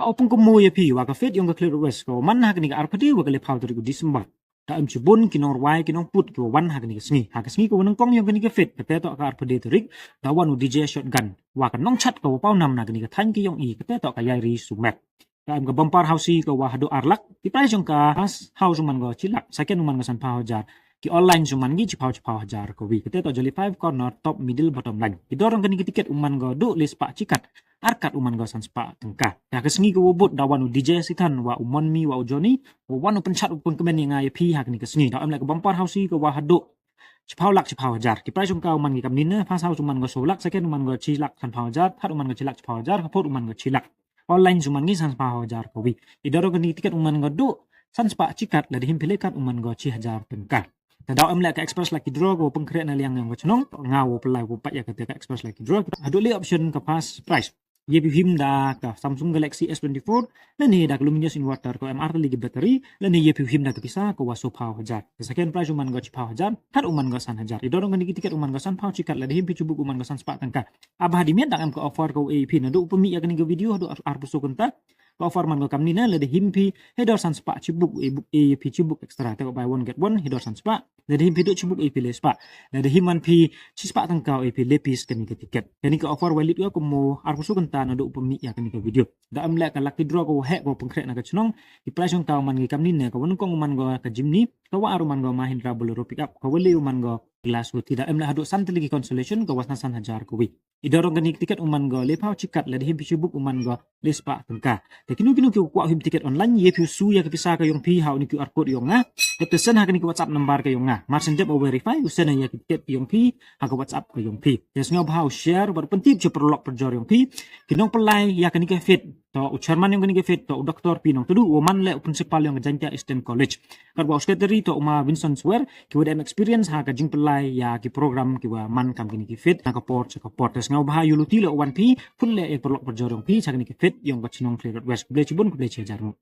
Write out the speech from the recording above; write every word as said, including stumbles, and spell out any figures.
Ka u pynkumu ya phi wa ka fete yong ka Khliehriat West ka wa man ha kani ka arphaw wa ka lephaw tarik u December. Da em chibun ki nongrwai ki nongput ki wa wan ha kani ka sngi. Ha ka sngi ka wa nyngkong yong kani ka fete, kate toh ka arphaw tarik, da wan u D J Shotgun wa ka nongchat ka wa pawnam na kani ka thaiñ ki yong i, kate toh ka Yairi Sumet. Da em ka bumper housie ka wa hadooh ar lak. Ki prize yong ka, first house u man ko chi lak, second u man ko sanphaw hajar. Ki online u man ki chiphaw chiphaw hajar kawi. Kate toh jali five corner, top, middle, bottom line. Ki dor yong kani ki tiket u man ko dooh le spah chikat, ar kat u man ko san spah tyngka. Ha ka sngi ka wa bud da wan u D J Sithan wa u Monmi wa u Johnny, wa wan u pynchat u pynkmen ya nga ya phi ha kani ka sngi. Da em le ka bumper housie ka wa hadooh chiphaw lak chiphaw hajar. Ki prize yong ka u man ki kamni ne, first house u man ko soo lak, second u man ko chi lak sanphaw hajar, third u man ko chi lak chiphaw hajar, ka fourth u man ko chi lak. Online u man ki sanphaw hajar kawi. I dor yong kani ki tiket u man ko dooh san spah chikat, lada him phi le kat u man ko chi hajar tyngka. Te da em le ka express lucky draw ka wa pynkhreh na liang yong ka chnong, nga wa pynlai wa pat ya kate ka express lucky draw. Hadooh le option ka first prize. Ya phi him da ka Samsung Galaxy S twenty-four, lane da ka Luminous Inverter ka wa em ar tylli ki battery, lane ya phi him da ka pisa ka wa soophaw hajar. Ka second prize u man ko chiphaw hajar, third u man ko san hajar. I dor yong kani ki tiket u man ko sanphaw chikat, lada him phi chibuk u man ko san spah tyngka. Aba hadien da em ka offer ka wa e phi nadooh u pynmih ya kani ka video hadooh ar-, arphaw soo kynta. Ka offer man ko kamni ne, lada him phi hei dor san spah chibuk, e buk, e phi chibuk extra. Te ko buy one get one, hei dor san spah. Lada him phi dooh chibuk, e phi le spah. Lada him man phi chi spah tyngka, e phi le piece kani ka tiket. Kani ka offer valid ko kumo arphaw soo kynta nadooh u pynmih ya kani ka video. Da em le ka lucky draw ka wa heh ka wa pynkhreh na ka chnong. Ki prize yong ka u man ki kamni ne, ka wa nyngkong u man ko ka Jimny, ka wa ar u man ko Mahindra Bolero pickup, ka wa le u man ko Glass Scooty. Da em le hadooh san tylli ki consolation, ka wa san san hajar kawi. I dor yong kani ki tiket u man ko lephaw chikat, lada him phi chibuk u man ko le spah tyngka. Te kino kino ki wa kwah him tiket online, ya phi u scan ya ka pisa ka yong phi ha u ni Q R code yong nga. Dep te send ha kani ka WhatsApp number ka yong nga. Mar shen dep u verify, u send ya ki tiket yong phi ha ka WhatsApp ka yong phi. Te sngewbha u share, wa pyntip cha paralok parajor yong phi. Ki nongpynlai ya kani ka fete, toh u chairman yong kani ka fete toh u Doctor P Nongtdu, wa man le u principal yong ka Jaintia Eastern College. Katwa u secretary toh u Ma Vinson Swer, ki wa da em experience ha ka jingpynlai ya ki program ki wa man kam kini ki fete na ka por cha ka por. Te sngewbha yooluti le u wan phi, phut le ya paralok parajor yong phi cha kini ki fete yong ka chnong Khliehriat West. Khublei chibun, khublei chi hajar ngut.